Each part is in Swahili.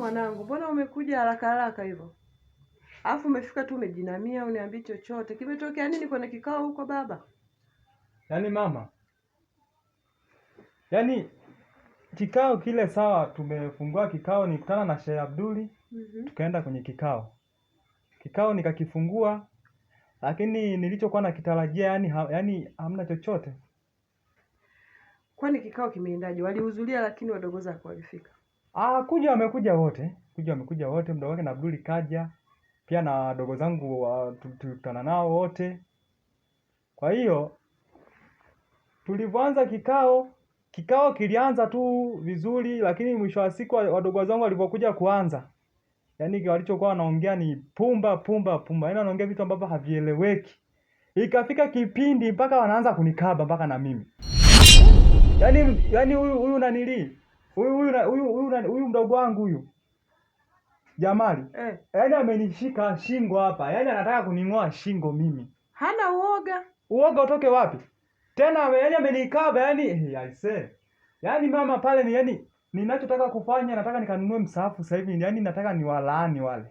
mwanangu, mbona umekuja haraka haraka hivyo? Alafu umefika tu umejinamia, uniambii chochote. Kimetokea nini kwenye kikao huko baba? Yaani mama, yaani kikao kile sawa, tumefungua kikao, nikutana na Sheikh Abduli. Tukaenda kwenye kikao. Kikao nikakifungua, lakini nilichokuwa nakitarajia yani hamna chochote. Kwani kikao kimeendaje? Walihudhuria lakini wadogo zako walifika? Ah, kuja wamekuja wote. Kuja wamekuja wote, mdogo wake na Abduli kaja. Pia na wadogo zangu tulikutana nao wote. Kwa hiyo tulivyoanza kikao, kikao kilianza tu vizuri, lakini mwisho wa siku wadogo zangu walivyokuja kuanza, yaani walichokuwa wanaongea ni pumba pumba pumba. Yaani wanaongea vitu ambavyo havieleweki. Ikafika kipindi mpaka wanaanza kunikaba mpaka na mimi. Yaani huyu nanili. Huyu mdogo wangu huyu. Jamali. Yaani amenishika shingo hapa. Yaani anataka kuning'oa shingo mimi. Hana uoga. Uoga utoke wapi? Tena yaani amenikaba yaani I say. Yaani mama pale ni yaani ninachotaka kufanya nataka nikanunue msahafu sasa hivi, yaani nataka niwalaani wale.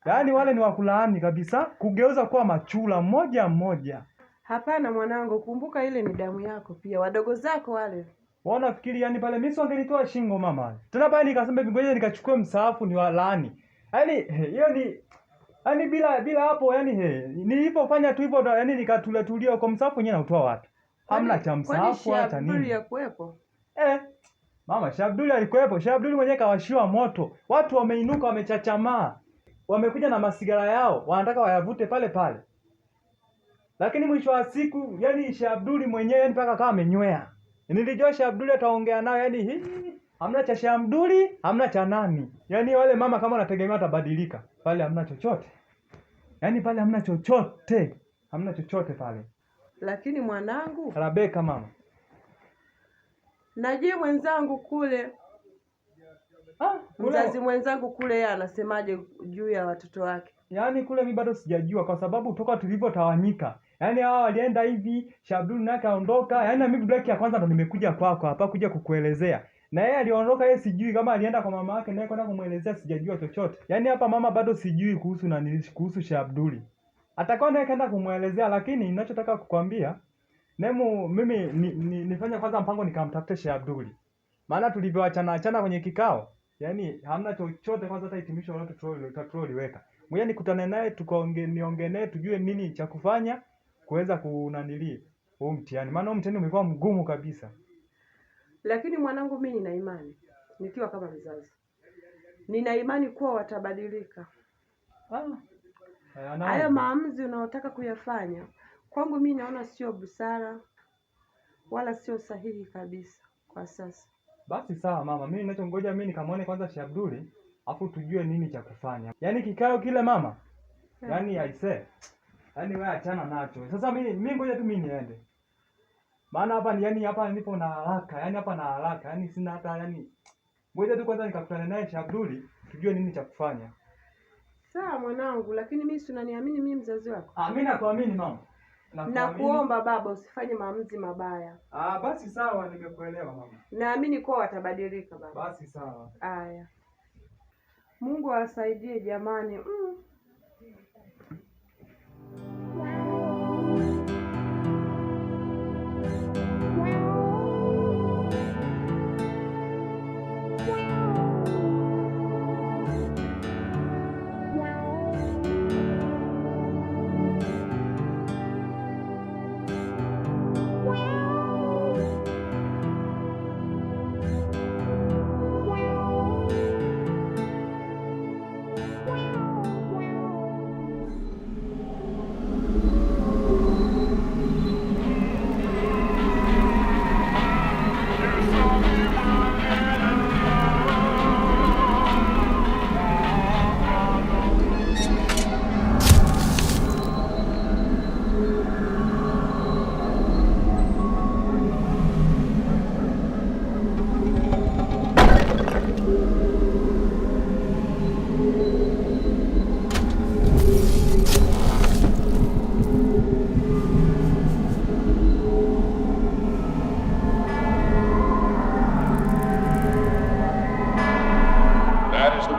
Yaani wale ni wakulaani kabisa, kugeuza kuwa machula mmoja mmoja. Hapana mwanangu, kumbuka ile ni damu yako pia, wadogo zako wale. Waona fikiri yaani pale mimi singelitoa shingo mama. Tena pale nikasema ngoja nikachukue msahafu niwalaani. Yaani hiyo ni yaani bila hapo yaani nilipofanya tu hivyo yaani nikatulia tulia kwa msahafu wenyewe nautoa wapi? Hamna cha msahafu hata nini. Kwani alikuwepo? Mama Sheikh Abduli alikuwepo. Sheikh Abduli mwenyewe kawashiwa moto. Watu wameinuka wamechachamaa. Wamekuja na masigara yao, wanataka wayavute pale pale. Lakini mwisho wa siku yaani Sheikh Abduli mwenyewe yaani mpaka kama amenywea. Nilijua Sheikh Abduli ataongea nao yaani hii hamna cha Sheikh Abduli, hamna cha nani. Yaani wale mama kama wanategemea watabadilika, pale hamna chochote. Yaani pale hamna chochote. Hamna chochote pale. Lakini mwanangu, Rebeka mama. Na je mwenzangu kule? Kule mzazi mwenzangu kule yeye anasemaje juu ya watoto wake? Yaani kule mimi bado sijajua kwa sababu toka tulivyotawanyika. Yaani hawa walienda hivi, Sheikh Abdul naye kaondoka. Yaani na mimi break ya kwanza ndo nimekuja kwako hapa kuja kukuelezea. Na yeye aliondoka, yeye sijui kama alienda kwa mama yake naye kwenda kumuelezea, sijajua chochote. Yaani hapa mama bado sijui kuhusu nani, kuhusu Sheikh Abdul. Atakuwa naye kaenda kumuelezea, lakini ninachotaka kukwambia Nemu mimi nifanye kwanza mpango nikamtafute Sheikh Abdul. Maana tulivyoachana achana kwenye kikao, yaani hamna chochote kwanza hata hitimisho lolote tuliloweka. Ngoja nikutane naye tukaonge, niongee naye tujue nini cha kufanya kuweza kunanili huu mtihani. Maana huu mtihani umekuwa mgumu kabisa. Lakini mwanangu mimi nina imani nikiwa kama mzazi. Nina imani kuwa watabadilika. Hayo maamuzi unayotaka kuyafanya kwangu mimi naona sio busara wala sio sahihi kabisa kwa sasa. Basi sawa mama, mimi ninachongoja mimi nikamwone kwanza Sheikh Abduli, afu tujue nini cha kufanya. Yaani kikao kile mama. Yaani I say. Yaani wewe achana nacho. Sasa mimi ngoja tu mimi niende. Maana hapa ni yaani hapa nipo na haraka, yaani hapa na haraka, yaani sina hata yaani ngoja tu kwanza nikakutane naye Sheikh Abduli, tujue nini cha kufanya. Sawa mwanangu, lakini mimi si unaniamini mimi mzazi wako? Mimi nakuamini mama. Nakuomba baba usifanye maamuzi mabaya. Basi sawa, nimekuelewa mama. Naamini kuwa watabadilika baba. Basi sawa. Haya. Mungu awasaidie jamani.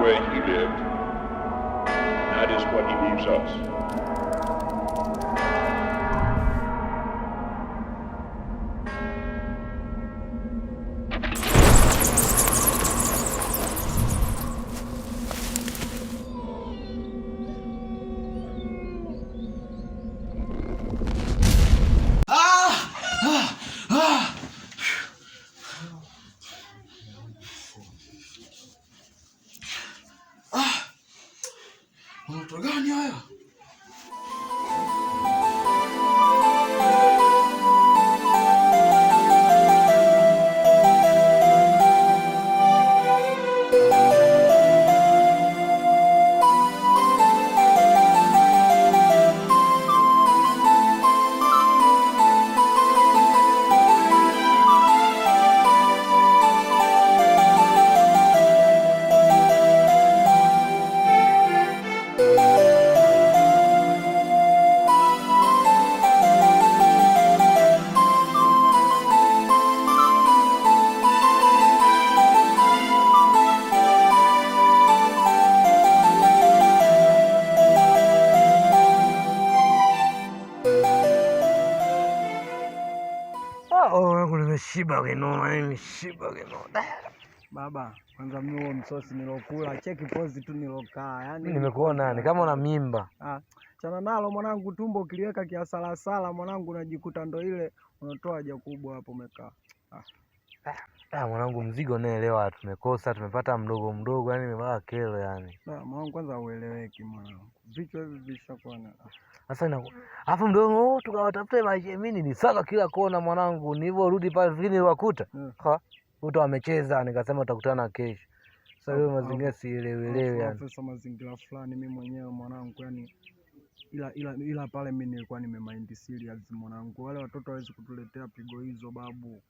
where he lived. That is what he leaves us. Moto gani haya? Oh, nimeshiba kinoma, nimeshiba kinoma. Baba, kwanza mimi huo msosi nilokula, cheki pozi tu nilokaa. Yaani Nimekuona ni kama una mimba. Ah, chana nalo mwanangu, tumbo ukiliweka kiasalasala mwanangu, unajikuta ndo ile unatoa haja kubwa hapo umekaa. Ah, mwanangu mzigo naelewa tumekosa, tumepata mdogo mdogo, yani imebaka kero yani. Na mwanangu kwanza ueleweki mwanangu. Vichwa hivi vishakuwa na Sasa ina alafu mdogo oh, tukawatafute mimi nilisaka kila kona mwanangu, nilivyorudi pale fikiri niliwakuta. Ha, kuta wamecheza, nikasema tutakutana kesho. Sasa hiyo mazingira sielewelewi yani. Sasa mazingira fulani mimi mwenyewe mwanangu yani ila pale mimi nilikuwa nimemind serious mwanangu. Wale watoto hawezi kutuletea pigo hizo babu.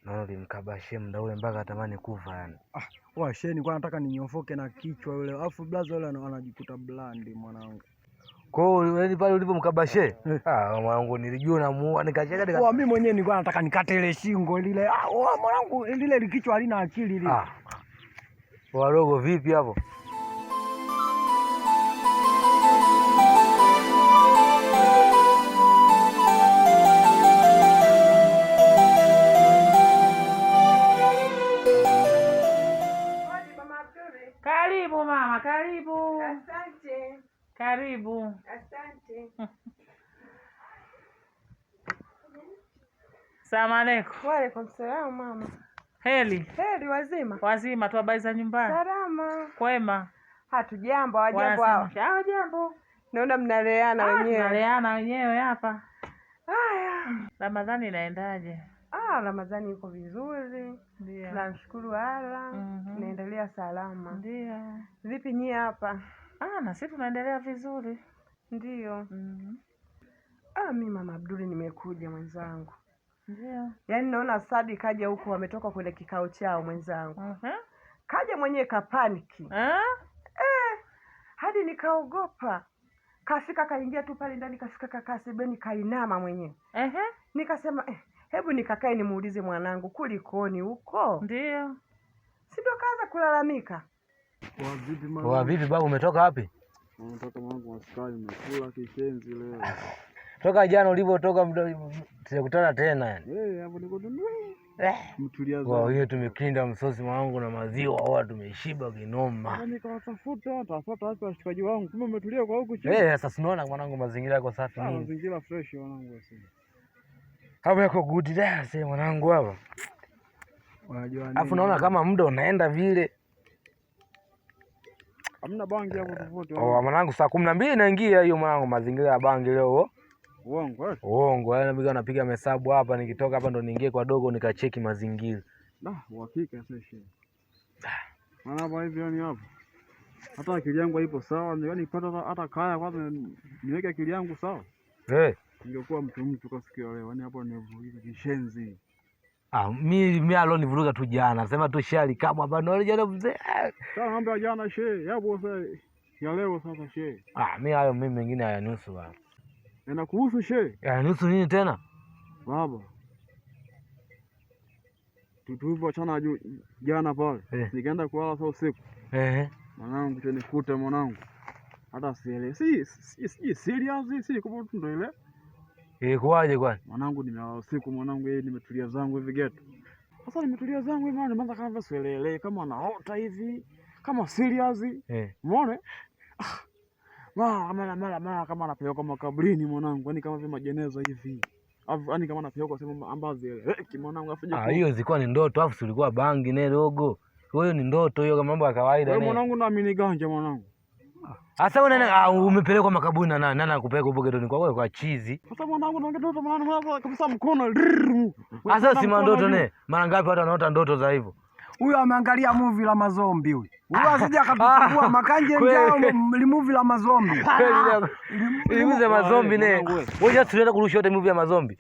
Naona ulimkabashia muda ule mpaka atamani kufa yani. Ah, washeni kwa nataka ninyofoke na kichwa yule. Alafu blaza yule anajikuta blandi mwanangu. Kwa hiyo yaani pale ulipomkabashe, ah mwanangu nilijua namuua nikacheka nika. Kwa mimi mwenyewe nilikuwa nataka nikate ile shingo lile. Ah, mwanangu lile likichwa halina akili lile. Ah. Wadogo vipi hapo? Karibu mama, karibu. Asante. Karibu. Asante. Salamu alaikum. Wa alaikum salaam mama. Heli. Heli, wazima? Wazima tu, habari za nyumbani? Salama. Kwema. Hatujambo, hawajambo hawa. Hawajambo. Naona mnaleana wenyewe. Tunaleana wenyewe hapa. Haya. Ramadhani inaendaje? Ah, Ramadhani iko vizuri. Ndio. Tunamshukuru Allah. Tunaendelea salama. Ndio. Vipi nyie hapa? Ah, na sisi tunaendelea vizuri. Ndio. Ah, mimi Mama Abduli nimekuja mwenzangu. Ndio. Yaani naona Sadi kaja huko, wametoka kwenye kikao chao mwenzangu. Kaja mwenyewe kapaniki. Hadi nikaogopa. Kafika kaingia tu pale ndani, kafika kakaa sebeni kainama mwenyewe. Nikasema hebu nikakae nimuulize mwanangu kulikoni huko? Ndio. Si ndio kaanza kulalamika. Poa vipi mwanangu? Poa vipi babu, umetoka wapi? Umetoka mwanangu maskani, nimekula kishenzi leo. Toka jana ulipotoka tulikutana tena yani. Hapo niko tu. Mtulia Kwa zangu. hiyo tumekinda msosi mwanangu na maziwa, huwa tumeshiba kinoma. Yaani nikawatafuta, tafuta wapi washikaji wangu? Kumbe umetulia kwa huku chini. Sasa tunaona mwanangu mazingira yako safi nini? Mazingira fresh mwanangu sasa. Hapo yako good da, sasa mwanangu hapa. Unajua nini? Alafu naona kama muda unaenda vile. Hamna bangi hapo popote. Oh, mwanangu saa 12 naingia hiyo mwanangu, mazingira ya bangi leo. Uongo eh? Uongo, yaani napiga napiga mahesabu hapa, nikitoka hapa ndo niingie kwa dogo nikacheki mazingira. Da, uhakika sasa shehe. Maana hapa hivi yani hapa. Hata akili yangu haipo sawa, yaani nipata hata kaya kwanza niweke akili yangu sawa. Ningekuwa mtu kwa siku ya leo, yaani hapo nimevuruga kishenzi. Ah, mi alonivuruga tu jana. Sema tu shari kama hapa ndio jana mzee. Sasa mambo ya jana shehe, hapo sasa ya leo sasa shehe. Ah, mi hayo mimi mengine hayanihusu bwana. Yanakuhusu shehe? Yanahusu nini tena? Baba. Tulivyoachana jana pale. Nikaenda kulala sasa usiku. Mwanangu kichonikuta mwanangu. Hata sielewi. Si serious, si kwa tu ndo ile. Ilikuwaje kwani? Mwanangu nimelala usiku mwanangu, yeye nimetulia zangu hivi geto. Sasa nimetulia zangu hivi mwana nimeanza kama sielele kama naota hivi, kama serious. Umeona? Mara kama anapelekwa makaburini mwanangu, yani kama vile majeneza hivi. Yaani kama anapelekwa sehemu ambazo zieleweki mwanangu afu je. Hiyo zilikuwa ni ndoto, afu si ulikuwa bangi ne dogo. Hiyo ni ndoto hiyo kama mambo ya kawaida Wewe ne. mwanangu naamini ganja mwanangu. Sasa wewe nani umepelekwa makaburi na nani? Nani akupeleka huko getoni kwako kwa chizi? Sasa mwanangu naongea ndoto mwanangu kabisa mkono. Sasa si ndoto ne. Mara ngapi watu wanaota ndoto za hivyo? Huyu ameangalia movie la mazombi huyu. Huyu asije akatuchukua makanje njao li movie la mazombi. Ili movie ya mazombi ne. Wewe tunaenda kurusha yote movie ya mazombi.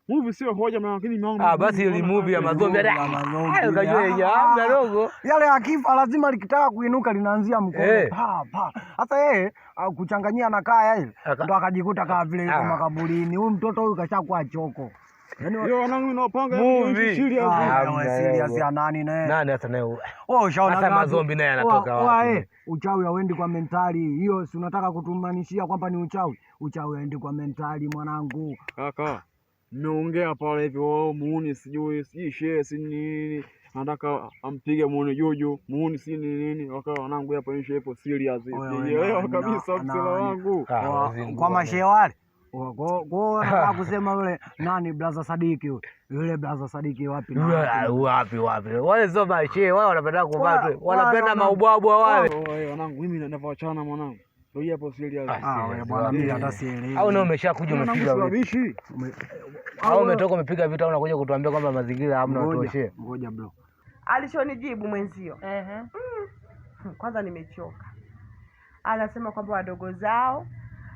Movie sio hoja mwanangu, lakini mwanangu. Basi ile movie ya mazombi. Ukajua yenyewe hamna dogo. Yale akifa lazima likitaka kuinuka linaanzia mkono. Pa pa. Sasa yeye kuchanganyia na kaya ile ndo akajikuta kama vile yuko makaburini. Huyu mtoto huyu kashakuwa choko. Yaani yo wanangu inapanga movie serious. Serious ya nani naye? Nani hata naye? Wewe ushaona hata mazombi naye anatoka wapi? Uchawi hauendi kwa mentali. Hiyo si unataka kutumanishia kwamba ni uchawi? Uchawi hauendi kwa mentali mwanangu. Kaka, mmeongea pale hivi wao muuni sijui shehe si nini. Anataka ampige muuni Jojo, muuni si nini. Wakawa wanangu hapa nje hapo serious. Sielewa kabisa msela wangu. Kwa mashehe wale. Kwa nataka kusema yule nani brother Sadiki yule. Yule brother Sadiki wapi na wapi wapi? Wale sio mashehe, wale wanapenda kuvaa tu. Wanapenda maubwabwa wale. Wanangu mimi ninavyoachana mwanangu. Ndio hapo serious. Wewe bwana mimi hata sielewi. Au na umeshakuja umepiga vitu. Au umetoka umepiga vitu au unakuja kutuambia kwamba mazingira hamna utoshe. Ngoja bro. Alichonijibu mwenzio. Kwanza nimechoka. Anasema kwamba wadogo zao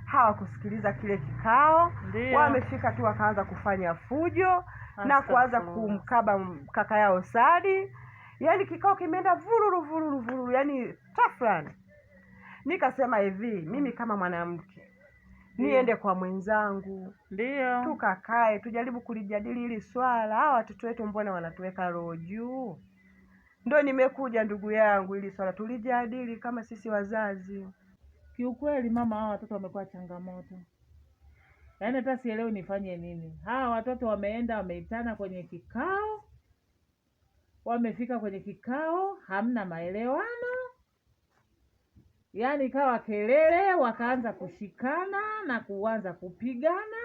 hawakusikiliza kile kikao. Wamefika tu wakaanza kufanya fujo na kuanza kumkaba kaka yao Sadi. Yaani kikao kimeenda vururu vururu vururu, yani tafrani. Nikasema hivi, mimi kama mwanamke niende kwa mwenzangu. Ndio. Tukakae tujaribu kulijadili hili swala. Hawa watoto wetu mbona wanatuweka roho juu? Ndio nimekuja ndugu yangu ili swala tulijadili kama sisi wazazi. Kiukweli mama, hawa watoto wamekuwa changamoto. Yaani hata sielewi nifanye nini. Hawa watoto wameenda wameitana kwenye kikao. Wamefika kwenye kikao, hamna maelewano. Yaani ikawa kelele, wakaanza kushikana na kuanza kupigana.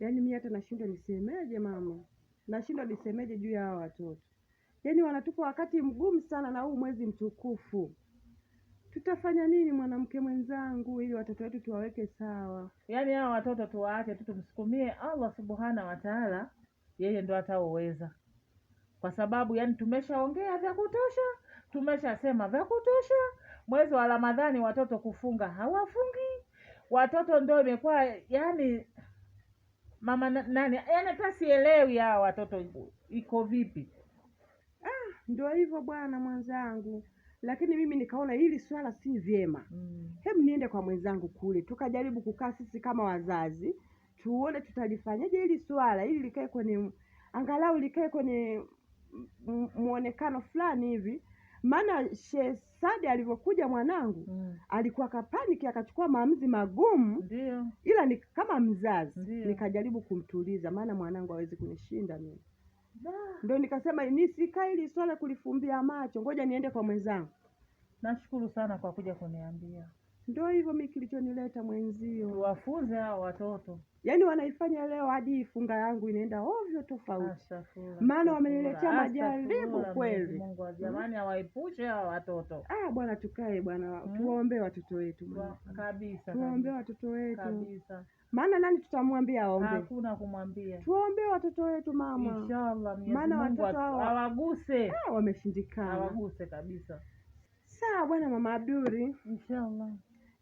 Yaani mimi hata nashindwa nisemeje mama. Nashindwa nisemeje juu ya hawa watoto. Yaani wanatupa wakati mgumu sana na huu mwezi mtukufu. Tutafanya nini mwanamke mwenzangu ili watoto wetu tuwaweke sawa? Yaani hawa watoto tuwaache tu, tumsukumie Allah Subhana wa Ta'ala, yeye ndo ataoweza. Kwa sababu yani tumeshaongea vya kutosha, tumeshasema vya kutosha. Mwezi wa Ramadhani watoto kufunga hawafungi. Watoto ndio imekuwa yani mama nani, yani hata sielewi hawa watoto iko vipi. Ndio hivyo bwana mwenzangu. Lakini mimi nikaona hili swala si vyema. Hebu niende kwa mwenzangu kule, tukajaribu kukaa sisi kama wazazi, tuone tutalifanyaje hili swala ili likae kwenye angalau likae kwenye muonekano fulani hivi. Maana Sheikh Sadi alivyokuja mwanangu alikuwa kapaniki akachukua maamuzi magumu. Ndio. Ila ni kama mzazi nikajaribu kumtuliza, maana mwanangu hawezi kunishinda mimi. Ndio nikasema nisikae hili swala kulifumbia macho, ngoja niende kwa mwenzangu. Nashukuru sana kwa kuja kuniambia. Ndio hivyo mimi kilichonileta mwenzio. Tuwafunze hao watoto. Yaani wanaifanya leo hadi funga yangu inaenda ovyo tofauti. Maana wameniletea majaribu kweli. Mungu jamani awaepushe hao watoto. Bwana tukae bwana, tuombe watoto wetu. Kabisa. Tuombe watoto wetu. Kabisa. Maana nani tutamwambia aombe? Hakuna kumwambia. Tuombe watoto wetu mama. Inshallah Mwenyezi Maana Mungu watoto hao awaguse. Wameshindikana. Awaguse kabisa. Sawa bwana mama Abduli. Inshallah.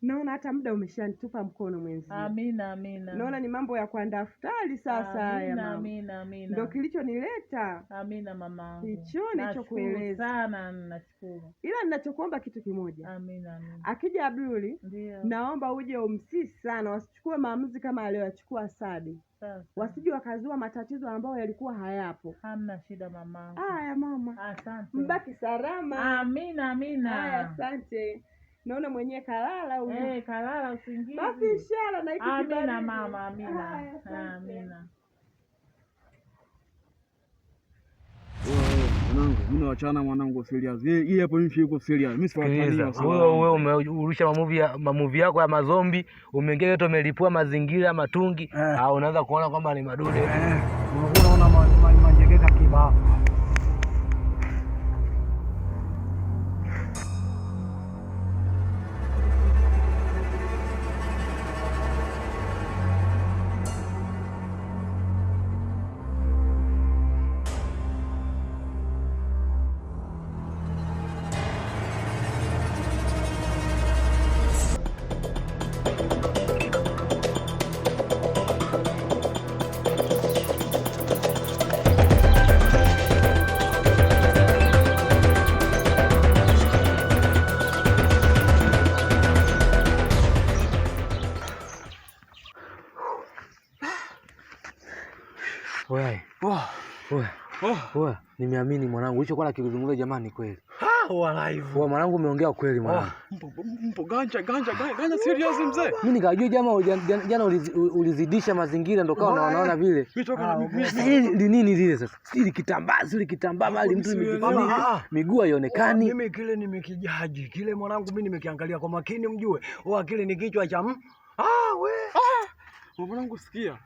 Naona hata muda umeshanitupa mkono mwenzio. Amina, amina. Naona ni mambo ya kuandaa futari sasa haya Amina, mama. amina, amina. Ndio kilichonileta. Amina mamangu. Hicho Nashukuru nilichokueleza. sana, nashukuru. Ila ninachokuomba kitu kimoja. Amina, amina. Akija Abduli, Ndio. naomba uje umsii sana, wasichukue maamuzi kama aliyoyachukua Sadi. Sasa. Wasije wakazua matatizo ambayo yalikuwa hayapo. Hamna shida mamangu. Haya mama. Asante. Mbaki salama. Amina, amina. Haya, asante. Naona mwenyewe kalala huyu. Eh, kalala usingizi. Basi inshallah na hiki Amina kibaridi. mama, amina. Haya, asante. Amina. Mwanangu, mimi naachana mwanangu serious. Hii hapo nchi iko serious. Mimi siwatani. Sikiliza, wewe umerusha mamuvi yako ya mazombi, umeingia yote umelipua mazingira matungi, au unaanza kuona kwamba ni madude. Ulikuwa unaona manjegeka kibao. Wewe, nimeamini mwanangu, ulichokuwa nakizungumza jamani kweli. Ah, walaivu. Wewe mwanangu umeongea kweli mwanangu. Mpo ganja ganja ganja serious mzee. Mimi nikajua jamaa jana ulizidisha mazingira ndio kawa unaona vile. Sasa hili nini lile sasa? Si kitambaa, si kitambaa bali mtu imejifunika miguu haionekani. Mimi kile nimekijaji, kile mwanangu mimi nimekiangalia kwa makini mjue. Oa kile ni kichwa cha we. Mwanangu sikia.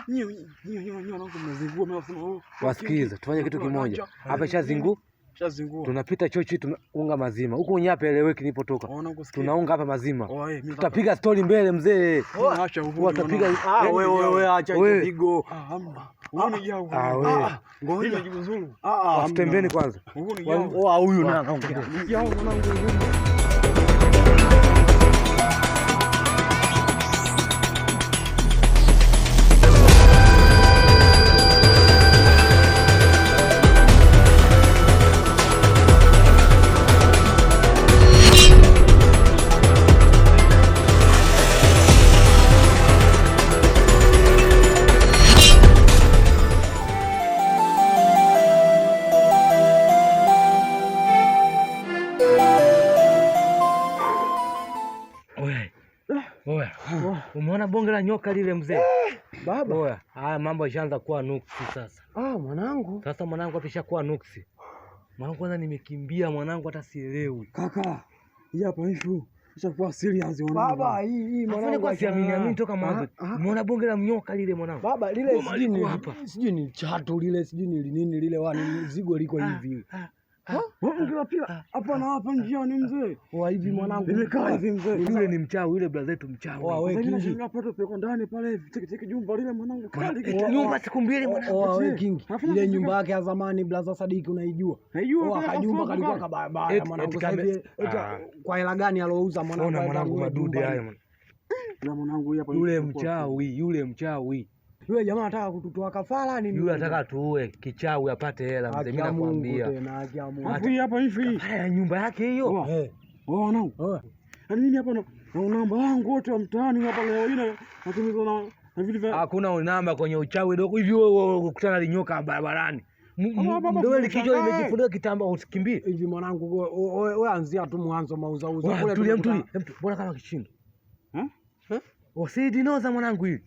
Nyie mwanangu mmezingua mimi nasema. Wasikilize, tufanye kitu kimoja. Hapa shazingua. Tunapita chochi tunaunga mazima. Huko unyape eleweki nilipotoka. Tunaunga hapa mazima. Tutapiga story mbele mzee. Acha huko. Tutapiga wewe acha hiyo pigo. Hamna. Wewe ni Ngoja nijuzuru. Wasitembeni kwanza. Huyu naye anaongea. Mwanangu. Umeona bonge la nyoka lile mzee? Baba. Oya, haya mambo yashaanza kuwa nuksi sasa. Mwanangu. Sasa mwanangu hapa ishakuwa nuksi. Mwanangu kwanza nimekimbia mwanangu hata sielewi. Kaka, hii hapa issue ishakuwa serious mwanangu. Baba, hii mwanangu kwa siamini amini toka mwanzo. Umeona bonge la nyoka lile mwanangu? Baba, lile sijui ni chatu lile, sijui ni nini lile, wani mzigo liko hivi. Ungepila hapa na hapa njiani mzee. Wa hivi mwanangu. Nimekaa hivi mzee. Yule ni mchawi, yule brother yetu mchawi. Wa wewe Kingi. Hapa tu ndani pale hivi tiki tiki jumba lile mwanangu kali. Nyumba siku mbili mwanangu. Wa wewe Kingi. Ile nyumba yake ya zamani brother Sadiki unaijua? Naijua. Kajumba kalikuwa kabaya mwanangu. Sasa hivi kwa hela gani alouza mwanangu? Ona mwanangu madude haya mwanangu. Na mwanangu hapa yule mchawi, yule mchawi. Yule jamaa anataka kututoa kafara nini? Yule anataka tuue kichawi apate hela mzee, mimi nakwambia. Hapo hii hapa hivi. Haya nyumba yake hiyo. Wewe mwanangu. Yaani mimi hapa na namba yangu wote wa mtaani hapa leo hii natumizwa na vile vya. Hakuna namba kwenye uchawi dogo. Hivi wewe ukutana na nyoka barabarani. Ndio ile kichwa limejifunika kitambaa usikimbie. Hivi mwanangu wewe anzia tu mwanzo mauzauza kule. Tulia mtuli. Mbona kama kishindo? Usidi noza mwanangu hili.